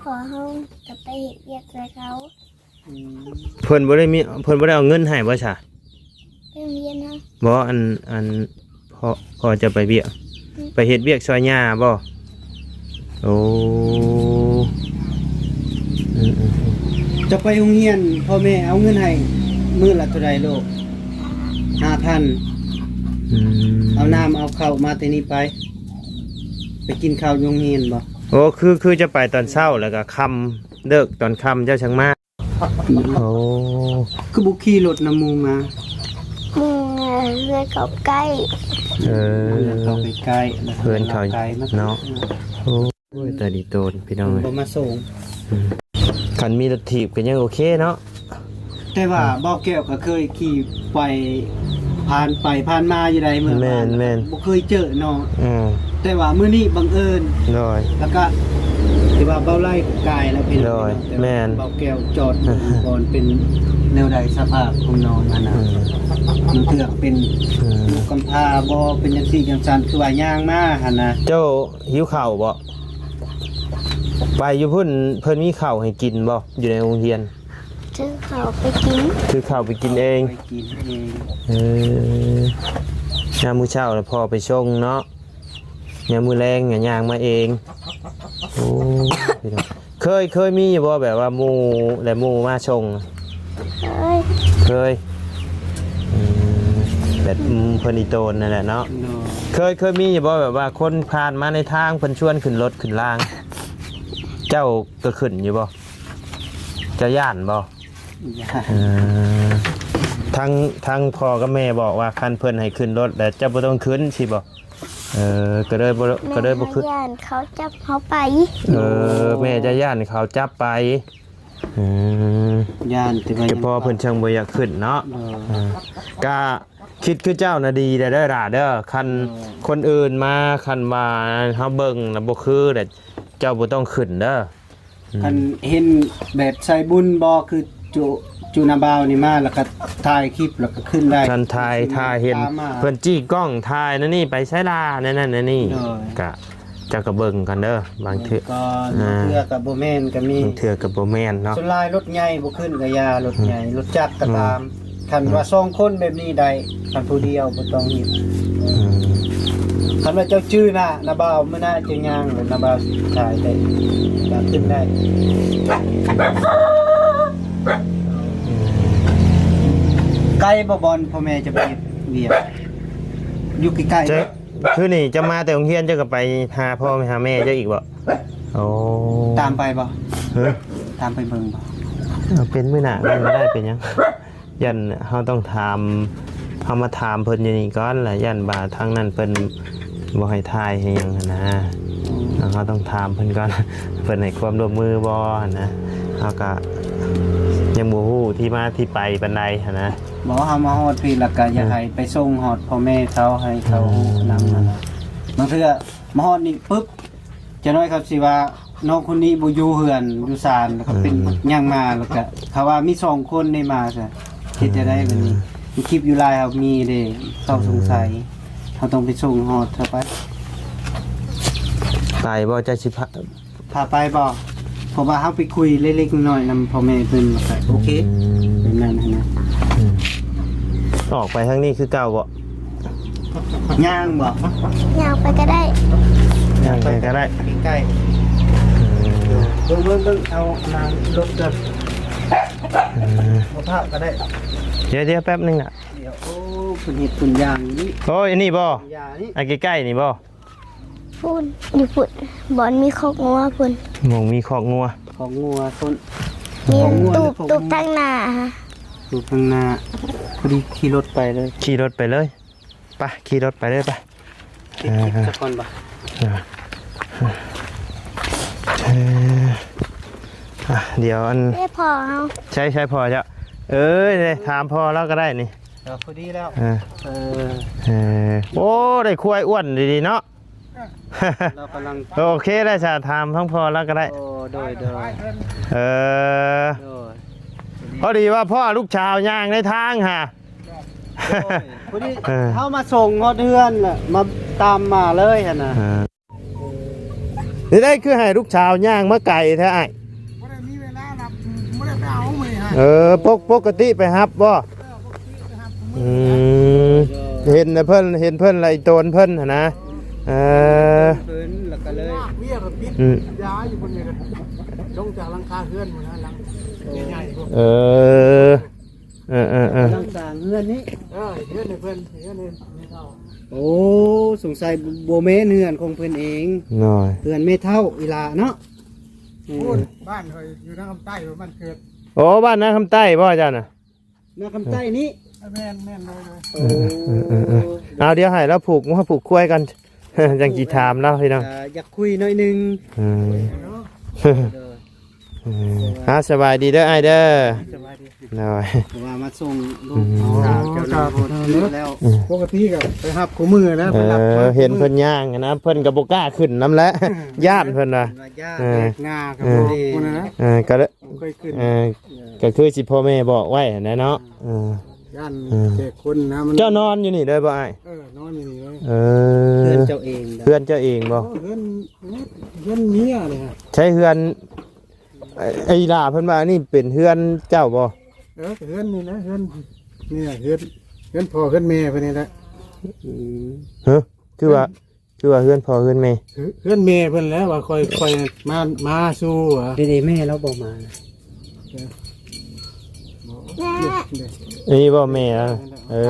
ພໍ່ເຮົາກໍໄປເຮັດວຽກຊ່ອຍເຂົາ. ອືມ ເພິ່ນບໍ່ໄດ້ມີ ເພິ່ນບໍ່ໄດ້ເອົາເງິນໃຫ້ບໍ່ຊະ? ໄປໂຮງຮຽນເນາະ ບໍ່ ອັນ ອັນ ພໍ່ ພໍ່ເຈົ້າໄປວຽກ ອືມ ໄປເຮັດວຽກຊ່ອຍຍ່າບໍ່? ໂອ້ ອືມໆໆ ເຈົ້າໄປໂຮງຮຽນ ພໍ່ແມ່ເອົາເງິນໃຫ້ມື້ລະເທົ່າໃດລູກ? ຫ້າພັນ ອືມ ເອົານ້ຳເອົາເຂົ້າມາແຕ່ນີ້ໄປ ໄປກິນເຂົ້າຢູ່ໂຮງຮຽນບໍ່? ໂອ້ ຄື ຄືຈະໄປຕອນເຊົ້າ ແລ້ວກໍຄ່ຳ ເລີກຕອນຄ່ຳເຈົ້າຈັ່ງມາ. ໂອ້ ຄືບໍ່ຂີ່ລົດນຳໝູ່ມາ? ໝູ່ເຮືອນເຂົາໃກ້ ເອີ ເຮືອນເຂົາໃກ້ໆ ເຮືອນເຂົາໃກ້ເນາະ. ໂອ້ຍ ຕາດີໂຕນພີ່ນ້ອງເອີຍ ບໍ່ມາສົ່ງ ອືມ ຄັນມີລົດຖີບກໍຍັງໂອເຄເນາະ. ແຕ່ວ່າ ອືມ ບ່າວແກ້ວກໍເຄີຍຂີ່ໄປ ຜ່ານໄປຜ່ານມາຢູ່ໃດເມືອງ ແມ່ນໆ ບໍ່ເຄີຍເຈີເນາະ ອືມ ແຕ່ວ່າມື້ນີ້ບັງເອີນ ໂດຍ ແລ້ວກໍທີ່ວ່າບ່າວໄລກໍກາຍແລ້ວພີ່ນ້ອງ ໂດຍ ແມ່ນ ບ່າວແກ້ວຈອດຢູ່ບ່ອນເປັນແນວໃດສະພາບຂອງນ້ອງຫັ້ນນະ ອືມ ບາງເທື່ອເປັນ ອືມ ລູກກຳພ້າບໍ່ ເປັນຈັ່ງຊີ້ຈັ່ງຊັ້ນ ຄືວ່າຍ່າງມາຫັ້ນນະ. ເຈົ້າຫິວເຂົ້າບໍ່? ໄປຢູ່ພຸ້ນເພິ່ນມີເຂົ້າໃຫ້ກິນບໍ່ ຢູ່ໃນໂຮງຮຽນ? ຊື້ເຂົ້າໄປກິນ ຊື້ເຂົ້າໄປກິນເອງ ໄປກິນເອງ ເອີ ຍາມມື້ເຊົ້າລະພໍ່ໄປສົ່ງເນາະ ຍາມມື້ແລງກໍຍ່າງມາເອງ. ໂອ້ ພີ່ນ້ອງ ເຄີຍ ເຄີຍມີຢູ່ບໍ່ ແບບວ່າໝູ່ ແລະໝູ່ມາສົ່ງ? ເຄີຍ ເຄີຍ ອືມ ແບບ ອືມ ເພິ່ນອີ່ໂຕນນັ້ນແຫຼະເນາະ ໂດຍ ເຄີຍ ເຄີຍມີຢູ່ບໍ່ ແບບວ່າຄົນຜ່ານມາໃນທາງ ເພິ່ນຊວນຂຶ້ນລົດຂຶ້ນລາງ ເຈົ້າກໍຂຶ້ນຢູ່ບໍ່? ເຈົ້າຢ້ານບໍ່? ຢ້ານ ເອີ ທັງ ທັງພໍ່ກັບແມ່ບອກວ່າ ຄັນເພິ່ນໃຫ້ຂຶ້ນລົດແລ້ວ ເຈົ້າບໍ່ຕ້ອງຂຶ້ນ ຊີ້ບໍ່? ເອີ ກໍເລີຍບໍ່ ແມ່ ກໍເລີຍບໍ່ຂຶ້ນ ຢ້ານເຂົາຈັບເຮົາໄປ ເອີ ແມ່ຈະຢ້ານເຂົາຈັບໄປ ອືມ ຢ້ານ ແຕ່ວ່າ ແຕ່ພໍ່ເພິ່ນຈັ່ງບໍ່ຢາກຂຶ້ນເນາະ ເອີ ເອີ ກະຄິດຄືເຈົ້ານະດີແລ້ວເດີຫຼ້າເດີ ຄັນ ເອີ ຄົນອື່ນມາ ຄັນວ່າເຮົາເບິ່ງລະບໍ່ຄື ແລ້ວເຈົ້າບໍ່ຕ້ອງຂຶ້ນເດີ. ອືມ ຄັນເຫັນແບບໃສ່ບຸນບໍ່ ຄືຈຸ ຈຸນາບ່າວນີ້ມາ ແລ້ວກໍຖ່າຍຄລິບ ແລ້ວກໍຂຶ້ນໄດ້ ຄັນຖ່າຍ ຖ່າຍເຫັນເພິ່ນຈີ້ກ້ອງ ຖ່າຍນັ້ນນີ້ ໄປໃສລະ ນັ້ນນັ້ນນີ້ ໂດຍ ກະ ເຈົ້າກໍເບິ່ງກັນເດີ ບາງເທື່ອ ບາງເທື່ອກໍບໍ່ແມ່ນກໍມີ ບາງເທື່ອກໍບໍ່ແມ່ນເນາະ ສ່ວນຫຼາຍລົດໃຫຍ່ບໍ່ຂຶ້ນກໍຢ່າ ລົດໃຫຍ່ ອືມ ລົດຈັກກໍຕາມ ອືມ ຄັນວ່າສອງຄົນແບບນີ້ໄດ້ ຄັນຜູ້ດຽວບໍ່ຕ້ອງເຮັດ. ອືມ ຄັນວ່າເຈົ້າຈື່ນະ ນາບ່າວ ມື້ໜ້າເຈົ້າຍ່າງ ແລ້ວນາບ່າວຖ່າຍໄດ້ ກໍຂຶ້ນໄດ້. ອືມ ໄກບໍ່ ບ່ອນພໍ່ແມ່ຈະໄປເຮັດວຽກ? ຢູ່ໃກ້ໆ ເຈົ້າ ຄືນີ້ເຈົ້າມາແຕ່ໂຮງຮຽນ ເຈົ້າກໍໄປຫາພໍ່ໄປຫາແມ່ເຈົ້າອີກບໍ່? ໂອ້ ຕາມໄປບໍ່? ຮະ? ຕາມໄປເບິ່ງບໍ່? ເອົາ ເປັນມື້ໜ້າກໍໄດ້ ເປັນຫຍັງ? ຢ້ານເຮົາຕ້ອງຖາມ ເຮົາມາຖາມເພິ່ນຢູ່ນີ້ກ່ອນ ແລ້ວຢ້ານວ່າທາງນັ້ນເພິ່ນບໍ່ໃຫ້ຖ່າຍໃຫ້ຫຍັງຫັ້ນນະ. ເຮົາຕ້ອງຖາມເພິ່ນກ່ອນ ເພິ່ນໃຫ້ຄວາມຮ່ວມມືບໍ່ຫັ້ນນະ. ເຮົາກະຍັງບໍ່ຮູ້ທີ່ມາທີ່ໄປປານໃດຫັ້ນນະ. ບໍ່ ເຮົາມາຮອດພີ້ ແລ້ວກະຢາກໃຫ້ໄປສົ່ງຮອດພໍ່ແມ່ເຂົາ ໃຫ້ເຂົາຮູ້ນຳຫັ້ນນະ. ບາງເທື່ອມາຮອດນີ້ປຶບ ຈັກໜ້ອຍເຂົາຊິວ່ານ້ອງຄົນນີ້ບໍ່ຢູ່ເຮືອນຢູ່ຊານ ແລ້ວກໍເປັນຫຍັງມາ ແລ້ວກໍເຂົາວ່າມີສອງຄົນນີ້ມາຊະ ເຮັດຈັ່ງໃດບັດນີ້? ຄລິບຢູ່ລາຍເຮົາມີເດ້ ເຂົາສົງໄສ ເຮົາຕ້ອງໄປສົ່ງຮອດເຂົາໄປ. ໄປບໍ່ ເຈົ້າຊິພາ ພາໄປບໍ່? ເພາະວ່າເຮົາໄປຄຸຍເລັກໆນ້ອຍໆນຳພໍ່ແມ່ເພິ່ນ ແລ້ວກໍໂອເຄ ອືມ ແບບນັ້ນຫັ້ນນະ. ອືມ ອອກໄປທາງນີ້ຄືເກົ່າບໍ່? ຍ່າງບໍ່? ຍ່າງໄປກໍໄດ້ ຍ່າງໄປກໍໄດ້ ໃກ້ໆ. ອືມ ເບິ່ງໆໆ ເອົາອັນນັ້ນລົດກ່ອນ. ອືມ ບໍ່ພາກກໍໄດ້. ດຽວໆ ແປັບໜຶ່ງນະ. ດຽວ ໂອ້ ເພິ່ນເຮັດຕົ້ນຢາງຢູ່ນີ້. ໂອ້ຍ ອັນນີ້ບໍ່? ຢາງນີ້ ອັນໃກ້ໆນີ້ບໍ່? ພຸ້ນ ຢູ່ພຸ້ນ ບ່ອນມີຄອກງົວພຸ້ນ. ໝ່ອງມີຄອກງົວ ຄອກງົວພຸ້ນ. ມີຕູບ ຕູບທາງໜ້າ ຕູບທາງໜ້າ. ພໍດີຂີ່ລົດໄປເລີຍ ຂີ່ລົດໄປເລີຍ. ໄປ ຂີ່ລົດໄປເລີຍ ໄປ. ເອີ ສະກ່ອນບໍ່? ເອີ ເອີ ອ່ະ ດຽວອັນ ເອີ ພໍ່ເຮົາ ໃຊ້ ໃຊ້ພໍ່ເຈົ້າ. ເອີ ເດ້ ຖາມພໍ່ລາວກໍໄດ້ນີ້. ເອີ ພໍດີແລ້ວ. ເອີ ເອີ ເອີ ໂອ້ ໄດ້ຄວາຍອ້ວນດີໆເນາະ. ລາວກຳລັງ ໂອເຄແລ້ວ ສາຖາມທາງພໍ່ລາວກໍໄດ້. ໂອ້ ໂດຍ ໂດຍ ເອີ ໂດຍ. ພໍດີວ່າພໍ່ລູກສາວຍ່າງໃນທາງຫາ ໂດຍ ພໍດີ ເອີ ເຮົາມາສົ່ງຮອດເຮືອນລະ ມາຕາມມາເລີຍຫັ້ນນະ. ເອີ ນີ້ໄດ້ຄືໃຫ້ລູກສາວຍ່າງມາໄກແທ້ອ້າຍ? ບໍ່ໄດ້ມີເວລາຮັບ ບໍ່ໄດ້ໄປເອົາມື້ນີ້. ເອີ ປົກ ປົກກະຕິໄປຮັບບໍ່? ອືມ ເຫັນແຕ່ເພິ່ນ ເຫັນເພິ່ນລະອີໂຕນເພິ່ນຫັ້ນນະ. ເອີ ເພິ່ນລະກະເລີຍ ອືມ ຢາຢູ່ຄົນນີ້ ລົງຈາກຫຼັງຄາເຮືອນພຸ້ນນະ ຫຼັງໃຫຍ່ໆ. ເອີ ເອີ ເອີ ເອີ ຫຼັງຄາເຮືອນນີ້ ເອີ ເຮືອນໃຫ້ເພິ່ນ ເຮືອນໃຫ້ເຂົາ. ໂອ້ ສົງໄສບໍ່ແມ່ນເຮືອນຂອງເພິ່ນເອງ ນ້ອຍ ເຮືອນແມ່ເຖົ້າອີ່ຫຼ້າເນາະ. ເອີ ໂອ້ຍ ບ້ານຂ້ອຍຢູ່ນາຄຳໃຕ້ ບ້ານເກີດ. ໂອ້ ບ້ານນາຄຳໃຕ້ບໍ່ເຈົ້ານະ? ນາຄຳໃຕ້ນີ້ ເອີ ແມ່ນໆ ໂດຍໆ. ໂອ້ ເອີ ເອີ ເອີ ເອົາ ດຽວໃຫ້ລາວຜູກງົວຜູກຄວາຍກ່ອນ ຈັ່ງຊິຖາມລາວພີ່ນ້ອງ. ອ່າ ຢາກຄຸຍໜ້ອຍໜຶ່ງ. ເອີ ໂດຍ ໂດຍ ເອີ ອ່າ ສະບາຍດີເດີອ້າຍເດີ. ສະບາຍດີ ໂດຍ ເພາະວ່າມາສົ່ງລູກ ອືມ ສາວເຈົ້ານາງຮອດເຮືອນແລ້ວ. ອືມ ປົກກະຕິກໍໄປຮັບຄູ່ມື້ນະ ເອີ ໄປຮັບ ເຫັນເພິ່ນຍ່າງນະ ເພິ່ນກໍບໍ່ກ້າຂຶ້ນນຳແຫຼະ ຢ້ານເພິ່ນວ່າ ເພິ່ນວ່າຢ້ານ ເອີ ງາກໍບໍ່ດີນະ. ເອີ ກໍເລີຍ ບໍ່ເຄີຍຂຶ້ນ ເອີ ກໍຄືຊິພໍ່ແມ່ບອກໄວ້ຫັ້ນແຫຼະເນາະ. ເອີ ຢ້ານ ເອີ ແຂກຄົນນະ ມັນ ເຈົ້ານອນຢູ່ນີ້ເລີຍບໍ່ອ້າຍ? ເອີ ນອນຢູ່ນີ້ເລີຍ. ເອີ ເຮືອນເຈົ້າເອງ ເຮືອນເຈົ້າເອງບໍ່? ເຮືອນ ເຮືອນເມຍນີ້. ໃຊ້ເຮືອນ ໄອ້ ອີ່ຫຼ້າເພິ່ນວ່າອັນນີ້ເປັນເຮືອນເຈົ້າບໍ່? ເອີ ເຮືອນນີ້ແຫຼະ ເຮືອນນີ້ແຫຼະ ເຮືອນ ເຮືອນພໍ່ເຮືອນແມ່ເພິ່ນນີ້ແຫຼະ. ອືມ ຮະ ຄືວ່າ ຄືວ່າເຮືອນພໍ່ເຮືອນແມ່? ເຮືອນແມ່ເພິ່ນແຫຼະ ວ່າຂ້ອຍ ຂ້ອຍມາ ມາສູ່ ເດ ແມ່ລາວບໍ່ມານະ. ນີ້ບໍ່ແມ່ລາວ? ເອີ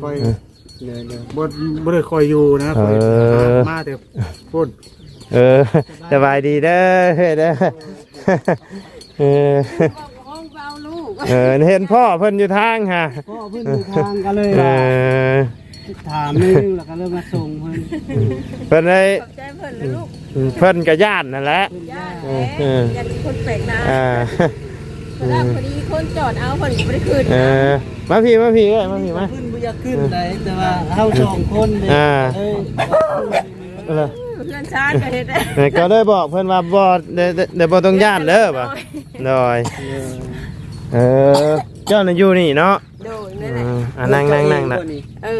ຂ້ອຍ ເອີ ບໍ່ ບໍ່ໄດ້ຄ່ອຍຢູ່ນະ ເອີ ຂ້ອຍມາແຕ່ພຸ້ນ. ເອີ ສະບາຍດີເດີ ເດີ. ເອີ ເອີ ເຫັນພໍ່ເພິ່ນຢູ່ທາງຫາ ພໍ່ເພິ່ນຢູ່ທາງກໍເລີຍ ເອີ ວ່າຖາມໜຶ່ງ ແລ້ວກໍເລີຍມາສົ່ງເພິ່ນ. ເພິ່ນໄດ້ ຂອບໃຈເພິ່ນລະລູກ. ເພິ່ນກໍຢ້ານຫັ້ນແຫຼະ ຢ້ານ ເອີ ຢ້ານຄົນແປກໜ້າ. ອ່າ ເວລາພໍດີຄົນຈອດເອົາ ເພິ່ນກໍບໍ່ໄດ້ຂຶ້ນ. ເອີ ມາພີ້ ມາພີ້ເອີຍ ມາພີ້ມາ. ເພິ່ນບໍ່ຢາກຂຶ້ນໃດ ແຕ່ວ່າເຮົາສອງຄົນເດ້ ອ່າ ເອີ ເອີ ເຮືອນຊານກໍເຮັດ ເອີ ກໍເລີຍບອກເພິ່ນວ່າບໍ່ໄດ້ ໄດ້ ໄດ້ບໍ່ຕ້ອງຢ້ານເດີວ່າ. ໂດຍ ເອີ ເຈົ້ານະຢູ່ນີ້ເນາະ? ໂດຍ ແມ່ນແຫຼະ. ອ່າ ນັ່ງ ນັ່ງ ນັ່ງນະ. ເອີ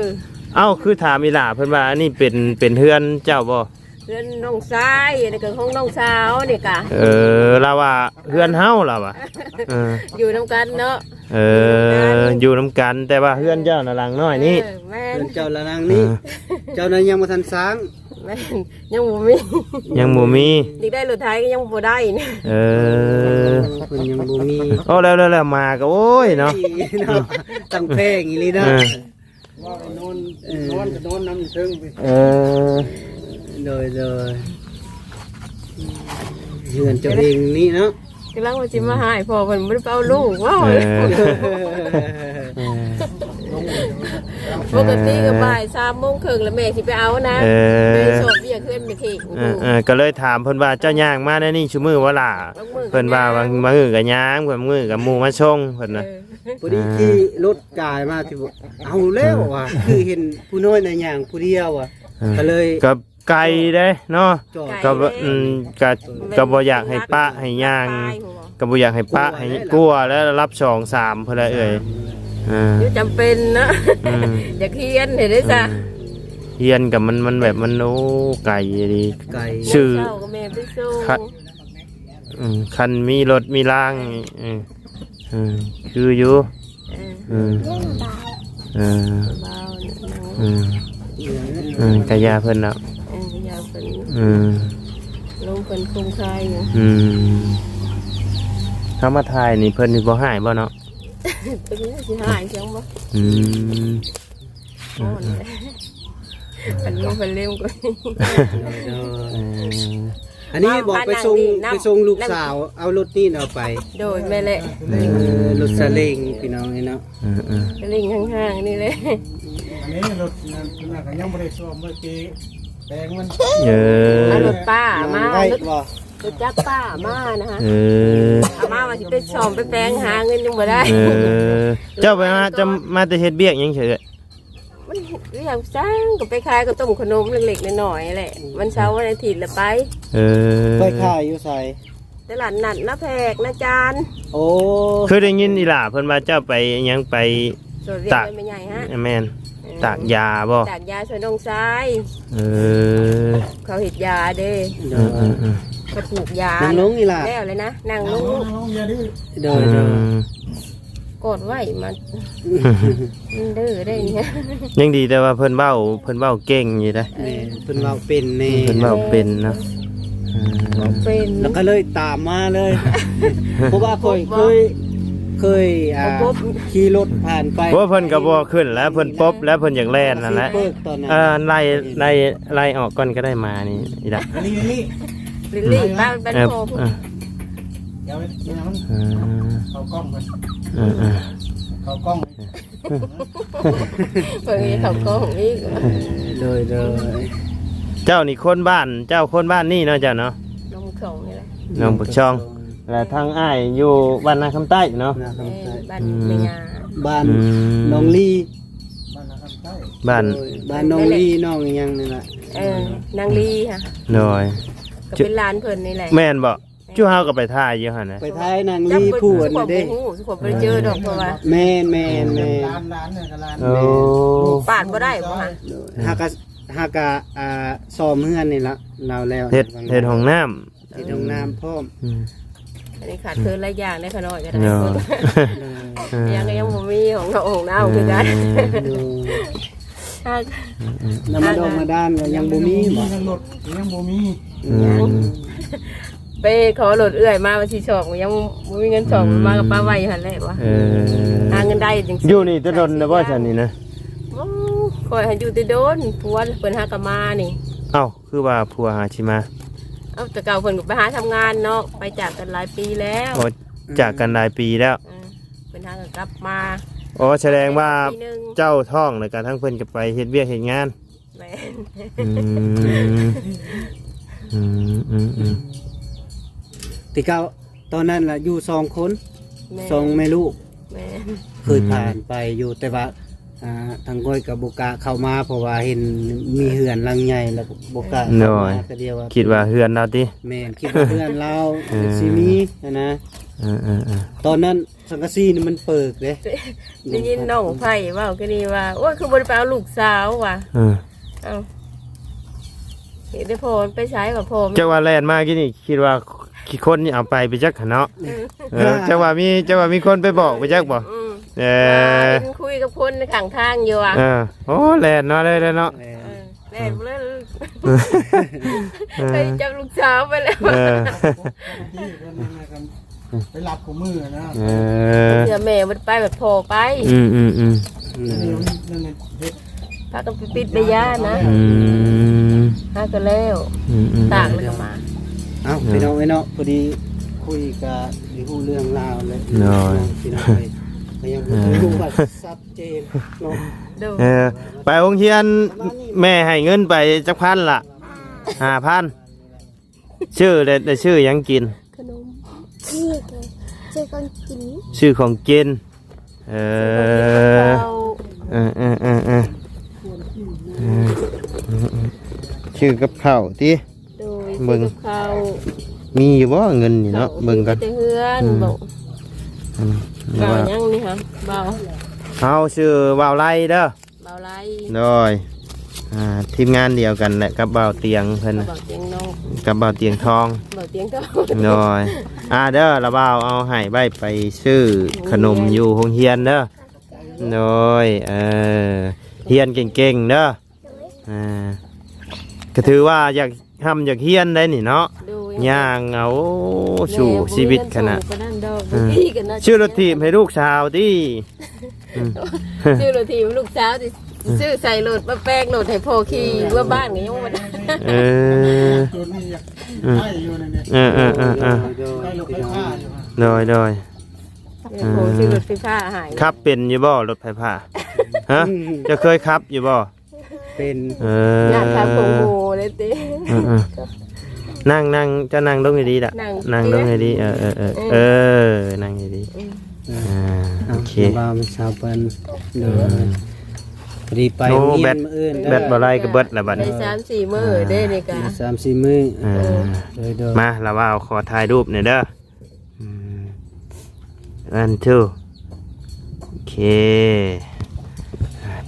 ເອົ້າ ຄືຖາມອີ່ຫຼ້າເພິ່ນວ່າ ອັນນີ້ເປັນ ເປັນເຮືອນເຈົ້າບໍ່? ເຮືອນນ້ອງຊາຍ ອັນນີ້ກໍຂອງນ້ອງສາວນີ້ກະ ເອີ ລາວວ່າເຮືອນເຮົາ ລາວວ່າ ເອີ ຢູ່ນຳກັນເນາະ ເອີ ຢູ່ນຳກັນ ແຕ່ວ່າເຮືອນເຈົ້ານະຫຼັງນ້ອຍນີ້ ເອີ ແມ່ນ ເຮືອນເຈົ້າລະຫຼັງນີ້ ເອີ ເຈົ້ານັ້ນຍັງບໍ່ທັນສ້າງ ແມ່ນ ຍັງບໍ່ມີ ຍັງບໍ່ມີ ຢາກໄດ້ລົດໄຖກໍຍັງບໍ່ໄດ້ ເອີ ເພິ່ນຍັງບໍ່ມີ ໂອ້ ແລ້ວໆໆ ໝາກໍ ໂອ້ຍເນາະ ເນາະ ຕັ້ງແພງອີ່ຫຼີເນາະ ເອີ ວ່າໄປນອນ ເອີ ນອນກໍນອນນຳຢູ່ເທິງ ເອີ ໂດຍ ໂດຍ ເຮືອນເຈົ້າເອງນີ້ເນາະ ກຳລັງວ່າຊິມາຫາຍພໍ່ເພິ່ນບໍ່ໄດ້ໄປເອົາລູກ ເວົ້າ ເອີ ປົກກະຕິກໍບ່າຍສາມໂມງເຄິ່ງແລ້ວແມ່ຊິໄປເອົານະ ເອີ ໄປຊ່ອຍວຽກເຮືອນແມ່ເທັງ ເອີ ເອີ ກໍເລີຍຖາມເພິ່ນວ່າ ເຈົ້າຍ່າງມາແນວນີ້ຊຸມື້ບໍ່ຫຼ້າ? ບາງມື້ກໍ ເພິ່ນວ່າ ຍ່າງ ບາງ ບາງມື້ກໍຍ່າງ ບາງມື້ກໍໝູ່ມາສົ່ງ ເພິ່ນນະ ເອີ ພໍດີຂີ່ລົດກາຍມາທີ່ ເອົາແລ້ວວ່າ ຄືເຫັນຜູ້ນ້ອຍນະຍ່າງຜູ້ດຽວວ່າ ເອີ ກໍເລີຍ ກໍໄກເດ້ເນາະ ກໍ ອືມ ກໍ ກໍບໍ່ຢາກໃຫ້ປະໃຫ້ຍ່າງ ກໍບໍ່ຢາກໃຫ້ປະໃຫ້ ກົວແລ້ວ ລັບສອງສາມພຸ້ນແຫຼະເອື້ອຍ ເອີ ຢູ່ຈຳເປັນເນາະ ອືມ ຢາກຮຽນເຮັດໄດ້ຊະ ອືມ ຮຽນກໍມັນ ມັນແບບມັນ ໂອ້ ໄກອີ່ຫຼີ ໄກ ຊື່ ເຊົ້າກໍແມ່ໄປສົ່ງ ອືມ ຄັນມີລົດມີລາງ ເອີ ເອີ ຄືຢູ່ ເອີ ເອີ ເອີ ເອີ ກະຢ່າເພິ່ນເນາະ ເອີ ກະຢ່າເພິ່ນ ເອີ ລົມເພິ່ນຄຸ້ມຄ່າຢູ່ ອືມ ເຮົາມາຖ່າຍນີ້ເພິ່ນຊິບໍ່ຮ້າຍບໍ່ເນາະ ເພິ່ນຊິຮ້າຍຈັ່ງບໍ່ ອືມ ໂອ້ຍ ເອີ ເພິ່ນຢູ່ເພິ່ນເລັມກໍ ເອີ ອັນນີ້ບອກໄປສົ່ງ ໄປສົ່ງລູກສາວ ເອົາລົດນີ້ເອົາໄປ ໂດຍ ແມ່ນແຫຼະ ເອີ ລົດສາເລັງພີ່ນ້ອງເອີຍເນາະ ເອີ ເອີ ສາເລັງຫ້າງໆ ນີ້ແຫຼະ ອັນນີ້ລົດນັ້ນ ນັ້ນກໍຍັງບໍ່ໄດ້ສ້ອມ ບໍ່ໄດ້ແປງມັນ ເອີ ເອົາລົດປ້າມາ ໄວ້ບໍ່ ລົດຈັກປ້າມານະ ເອີ ເອົາມາວ່າຊິໄປສ້ອມໄປແປງ ຫາເງິນຍັງບໍ່ໄດ້ ເອີ ເຈົ້າໄປມາ ເຈົ້າມາແຕ່ເຮັດວຽກຫຍັງເສີ? ມັນວຽກຊ່າງ ກໍໄປຂາຍເຂົ້າຕົ້ມຂະໜົມເລັກໆນ້ອຍໆແຫຼະ ອືມ ວັນເສົາວັນອາທິດລະໄປ ເອີ ໄປຂາຍຢູ່ໃສ? ຕະຫຼາດນັດນາແພກ ນາຈານ ໂອ້ ເຄີຍໄດ້ຍິນອີ່ຫຼ້າເພິ່ນວ່າເຈົ້າໄປຫຍັງ ໄປຕາກ ແມ່ນ ເອີ ຕາກຢາບໍ່? ຕາກຢາຊ່ວຍນ້ອງຊາຍ ເອີ ເຂົາເຮັດຢາເດ້ ເອີ ເອີ ເຂົາປູກຢາ ນັ່ງລົງອີ່ຫຼ້າ ແລ້ວເລີຍນະ ນັ່ງລົງ ນັ່ງລົງ ຢ່າດື້ ໂດຍ ໂດຍ ອືມ ກອດໄວ້ ມັນ ມັນດື້ໄດ້ນີ້ ຍັງດີແຕ່ວ່າເພິ່ນເວົ້າ ເພິ່ນເວົ້າເກັ່ງຢູ່ເດ້ ແມ່ນ ເພິ່ນເວົ້າເປັນແນ່ ເພິ່ນເວົ້າເປັນເນາະ ເອີ ເວົ້າເປັນ ແລ້ວກໍເລີຍຕາມມາເລີຍ ເພາະວ່າຂ້ອຍເຄີຍ ເຄີຍ ອ່າ ຂີ່ລົດຜ່ານໄປ ໂອ້ ເພິ່ນກໍບໍ່ຂຶ້ນແລ້ວ ເພິ່ນປົບແລ້ວ ເພິ່ນຢາກແລ່ນນັ້ນແຫຼະ ເອີ ໄລ່ ໄລ່ ໄລ່ອອກກ່ອນກໍໄດ້ ໝານີ້ອີ່ຫຼ້າ ລິລລີ ລິລລີ ເອີ ປ້າມັນເປັນ ເອີ ໂພ ເອີ ດຽວ ດຽວມັນ ເອີ ເຂົ້າກ້ອງກ່ອນ ເອີ ເອີ ເຂົ້າກ້ອງ ເພິ່ນມີເຂົ້າກ້ອງອີກ ໂດຍ ໂດຍ ເຈົ້ານີ້ຄົນບ້ານ ເຈົ້າຄົນບ້ານນີ້ເນາະ ເຈົ້າເນາະ ໜອງປາກຊ່ອງນີ້ແຫຼະ ໜອງປາກຊ່ອງ ແລະທາງອ້າຍຢູ່ບ້ານນາຄຳໃຕ້ເນາະ ນາຄຳໃຕ້ ເອີ ບ້ານ ອືມ ແມ່ຍ່າ ບ້ານ ອືມ ໜອງລີ ບ້ານນາຄຳໃຕ້ ບ້ານ ໂດຍ ບ້ານໜອງລີ ໜອງອີ່ຫຍັງນີ້ລະ ເອີ ນາງລີຫະ ໂດຍ ກໍເປັນຫຼານເພິ່ນນີ້ແຫຼະ ແມ່ນບໍ່? ຈຸເຮົາກໍໄປຖ່າຍຢູ່ຫັ້ນນະ ໄປຖ່າຍນາງລີຜູ້ອັນນີ້ເດ້ ບໍ່ຮູ້ ຂ້ອຍບໍ່ໄດ້ເຈີດອກ ເພາະວ່າ ແມ່ນໆໆ ຫຼານໆ ນີ້ກໍຫຼານ ໂອ້ ປາດບໍ່ໄດ້ບໍ່ຫະ ຫາກະ ຫາກະ ອ່າ ສ້ອມເຮືອນນີ້ລະ ລາວແລ້ວ ເຮັດ ເຮັດຫ້ອງນ້ຳ ເຮັດຫ້ອງນ້ຳພ້ອມ ອືມ ອັນນີ້ຂາດເຂີນຫຼາຍຢ່າງເດ້ ຂະນ້ອຍກໍໄດ້ ເນາະ ເອີ ຍັງ ກໍຍັງບໍ່ມີຫ້ອງ ຫ້ອງນ້ຳຄືກັນ ເອີ ຫາກ ອືມໆ ນ້ຳມັນດອກມາດ້ານກໍຍັງບໍ່ມີບໍ່ ມີທັງລົດກໍຍັງບໍ່ມີ ອືມ ໄປຂໍລົດເອື້ອຍມາວັນທີສອງ ຍັງບໍ່ມີເງິນສອງ ອືມ ມາກໍປະໄວ້ຢູ່ຫັ້ນແຫຼະວ່າ ເອີ ຫາເງິນໄດ້ຈັ່ງຊີ້ ຢູ່ນີ້ແຕ່ດົນແລ້ວບໍ່ຊັ້ນນີ້ນະ ໂອ້ ຂ້ອຍຫາຢູ່ແຕ່ດົນ ຜົວເພິ່ນຫາກໍມານີ້ ເອົ້າ ຄືວ່າຜົວຫາຊິມາ ເອົ້າ ແຕ່ເກົ່າເພິ່ນກໍໄປຫາທຳງານເນາະ ໄປຈາກກັນຫຼາຍປີແລ້ວ ອໍ ຈາກກັນຫຼາຍປີແລ້ວ ເອີ ເພິ່ນຫາກໍກັບມາ ອໍ ສະແດງວ່າເຈົ້າທ້ອງ ແລ້ວກໍທັງເພິ່ນກໍໄປເຮັດວຽກເຮັດງານ ແມ່ນ ອືມ ອືມ ອືມ ອືມ ແຕ່ເກົ່າຕອນນັ້ນລະຢູ່ສອງຄົນ ແມ່ນ ສອງແມ່ລູກ ແມ່ນ ເຄີຍ ອືມ ຜ່ານໄປຢູ່ ແຕ່ວ່າ ອ່າ ທາງຂ້ອຍກໍບໍ່ກ້າເຂົ້າມາ ເພາະວ່າເຫັນມີເຮືອນຫຼັງໃຫຍ່ ແລ້ວກໍບໍ່ກ້າເຂົ້າມາ ໂດຍ ກໍດຽວວ່າ ຄິດວ່າເຮືອນລາວຕິ ແມ່ນ ຄິດວ່າເຮືອນລາວ ເອີ ຊິມີຫັ້ນນະ ເອີໆໆ ຕອນນັ້ນ ສັງກະສີນີ້ມັນເປີກເດ້ ໄດ້ຍິນນ້ອງໄພເວົ້າຄືນີ້ວ່າ ໂອ້ຍ ຄືບໍ່ໄດ້ໄປເອົາລູກສາວວ່າ ເອີ ເອົ້າ ເຮັດໃຫ້ພໍ່ມັນໄປໃສວ່າພໍ່ມັນ ຈັກວ່າແລ່ນມາກີ້ນີ້ ຄິດວ່າຂີ້ຄົນນີ້ເອົາໄປໄປຈັກຫັ້ນເນາະ. ເອີ ເອີ ຈັກວ່າມີ ຈັກວ່າມີຄົນໄປບອກໄປຈັກບໍ່? ອືມ ເອີ ວ່າເຫັນຄຸຍກັບຄົນໃນຂ້າງທາງຢູ່ວ່າ. ເອີ ໂອ້ ແລ່ນມາເລີຍເນາະ. ເອີ ແລ່ນມາເລີຍ ເອີ ເອີ ໄປຈັບລູກສາວໄປແລ້ວ. ເອີ ໄປຮັບຂອງມື້ນະ. ເອີ ເທື່ອແມ່ບໍ່ໄດ້ໄປ ບັດພໍ່ໄປ. ອືມໆໆ ອັນນີ້ມັນ ນັ້ນເຮັດ ພາກັນໄປປິດໄປຢານະ. ອືມ ຫາກໍແລ້ວ. ອືມໆ ຕາກແລ້ວກໍມາ. ເອົ້າ ເອີ ພີ່ນ້ອງເອີຍເນາະ ພໍດີຄຸຍກໍໄດ້ຮູ້ເລື່ອງລາວແລ້ວ. ໂດຍ ພີ່ນ້ອງເອີຍ ກໍຍັງບໍ່ໄດ້ຮູ້ວ່າຊັດເຈນເນາະ. ໂດຍ ເອີ ໄປໂຮງຮຽນ ປະມານນີ້ ແມ່ໃຫ້ເງິນໄປຈັກພັນລະ? ຫ້າພັນ. ຊື້ໄດ້ ໄດ້ຊື້ຫຍັງກິນ? ຂະໜົມ ຊື້ຂອງກິນ ຊື້ຂອງກິນ. ເອີ ເອີ ເອີ ເອີ ເອີ ເອີ ຊື້ກັບເຂົ້າຕິ? ໂດຍ ເບິ່ງ ຊື້ກັບເຂົ້າ. ມີຢູ່ບໍ່ເງິນນີ້ເນາະ? ເຂົ້າ ເບິ່ງກ່ອນ ມີແຕ່ເຮືອນ. ອືມ ບໍ່ ອືມ ບ່າວຫຍັງນີ້ຫະ? ບ່າວ ເຮົາຊື່ບ່າວໄລເດີ. ບ່າວໄລ. ໂດຍ ອ່າ ທີມງານດຽວກັນແຫຼະກັບບ່າວຕຽງເພິ່ນ ກັບບ່າວຕຽງນ້ອງ ກັບບ່າວຕຽງທອງ. ບ່າວຕຽງທອງ. ໂດຍ ອ່າ ເດີ ລະບ່າວເອົາໃຫ້ໄວ້ໄປຊື້ຂະໜົມຢູ່ໂຮງຮຽນເດີ. ໂດຍ ເອີ ຮຽນເກັ່ງໆເດີ. ອ່າ ກໍຖືວ່າຢາກຮ່ຳຢາກຮຽນໄດ໋ນີ້ເນາະ. ໂດຍ ຍ່າງເອົາ ໂອ້ ສູ້ຊີວິດຂະໜາດ. ແມ່ບໍ່ມີເງິນສົ່ງປານນັ້ນດອກ. ເອີ ບໍ່ມີກໍໜ້າຈະ ຊື້ລົດຖີບໃຫ້ລູກສາວຕິ? ອືມ ຊື້ລົດຖີບໃຫ້ລູກສາວຕິ? ອືມ ຊື້ໃສ່ລົດ ມາແປກລົດໃຫ້ພໍ່ຂີ່ ເອີ ເມືອບ້ານກໍຍັງບໍ່ໄດ້. ເອີ ອືມ ເອີໆໆໆ ໄດ້ລົດໄຟຟ້າຢູ່. ໂດຍໆ ເອີ ຊື້ລົດໄຟຟ້າໃຫ້. ຂັບເປັນຢູ່ບໍ່ລົດໄຟຟ້າ? ຮະ ເຈົ້າເຄີຍຂັບຢູ່ບໍ່? ເປັນ ເອີ ຢ້ານທາງໂກງໂມເລີຍຕິ. ເອີໆ ນັ່ງ ນັ່ງ ເຈົ້ານັ່ງລົງດີໆລະ ນັ່ງ ນັ່ງລົງດີໆ. ເອີໆໆ ເອີ ເອີ ນັ່ງດີໆ. ອືມ ອ່າ ເອົາ ໂອເຄ ບ່າວສາວເພິ່ນ. ໂດຍ ອືມ ພໍດີໄປ ໂອ້ ໂຮງຮຽນ ແບັດ ມື້ອື່ນເດີ. ແບັດບໍ່ໄຫຼກໍເບິດລະບັດນີ້. ໄດ້ສາມສີ່ມື້ເດີນີ້ກະ ສາມສີ່ມື້. ເອີ ເອີ ໂດຍໆ ມາ ລະບ່າວຂໍຖ່າຍຮູບແດ່ເດີ. ອືມ one two ໂອເຄ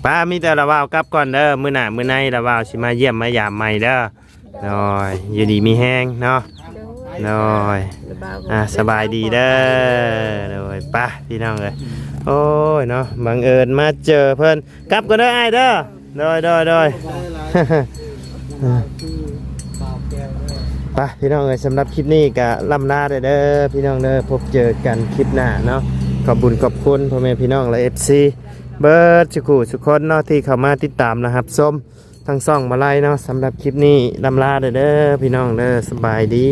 ປ້າ ມີແຕ່ລະບ່າວກັບກ່ອນເດີ. ມື້ໜ້າມື້ໃນລະບ່າວຊິມາຢ້ຽມມາຢາມໃໝ່ເດີ. ໂດຍ ຢູ່ດີມີແຮງເນາະ. ໂດຍ ໂດຍ ລະບ່າວ ອ່າ ສະບາຍດີເດີ. ໂດຍ ໄປພີ່ນ້ອງເອີຍ. ໂອ້ຍເນາະ ບັງເອີນມາເຈີເພິ່ນ. ກັບກ່ອນເດີອ້າຍເດີ. ໂດຍ ໂດຍ ໂດຍ ໄປພີ່ນ້ອງເອີຍ ສຳລັບຄລິບນີ້ກະລ່ຳລາໄດ້ເດີພີ່ນ້ອງເດີ. ພົບເຈີກັນຄລິບໜ້າເນາະ. ຂອບບຸນຂອບຄຸນພໍ່ແມ່ພີ່ນ້ອງ ແລະ ເອັຟຊີ ເບິດສຸຂູສຸຄົນເນາະ ທີ່ເຂົ້າມາຕິດຕາມ ແລະ ຮັບຊົມທາງຊ່ອງມາໄລເນາະ. ສຳລັບຄລິບນີ້ລ່ຳລາໄດ້ເດີພີ່ນ້ອງເດີ. ສະບາຍດີ.